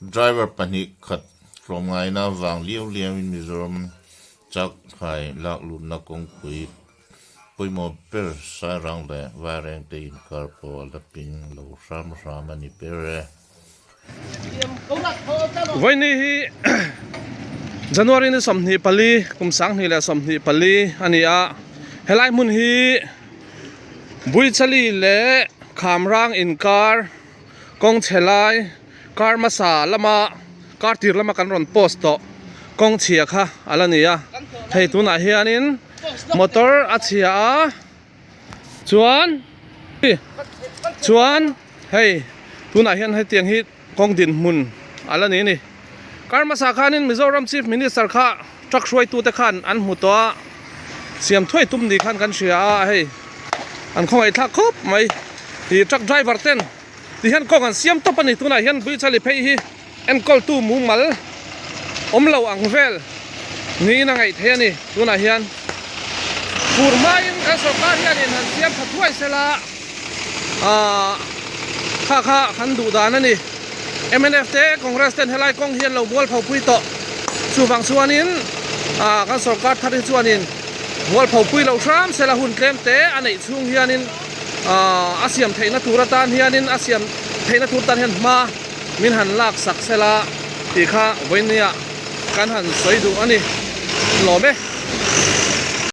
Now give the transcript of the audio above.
Driver pahnih khat tlawmngaina avang liau liauin Mizoram chak hai lak lutna kawngpui pawimawh ber Sairang leh Vairengte inkar pawh a la ping lo hram hram a ni ber e. Vawiini hi January ni 24 kum 2024 a ni a, helai hmun hi Buichali leh Khamrang inkar kawng chhe lai kar hmasa lama kar tir lama kan rawn post tawh kawng chhia kha a la ni a, hei tunah hianin motor a chhia a. Chuan chuan hei tunah hian hetiang hi kawng dinhmun a la ni a ni. Kar hmasa khanin Mizoram Chief Minister kha truck hruaitute khan an hmu tawh a, siam thuai tum ni khan kan hria a hei an khawngaihthlak khawp mai. Ih truck driver ten ti hian kawng an siam tawp a ni tunah hian Buichali phei hi enkawltu mumal awm lo ang vel niin a ngaih theih a ni. Tunah hian fur hmain kan sorkar hianin han siam tha thuai sela aah kha kha kan duh dan a ni. Mnf te Congress ten helai kawng hi an lo mualpho pui tawh. Chuvang chuanin aah kan sorkar thar hi chuanin mualpho pui lo hram sela hun tlem te a neih chhung hianin aah a siam theihna tur atan hianin a siam theihna tur tan hian hma Min han lak sak sela tih kha vawinia kan han sawi duh a ni. Lawm e.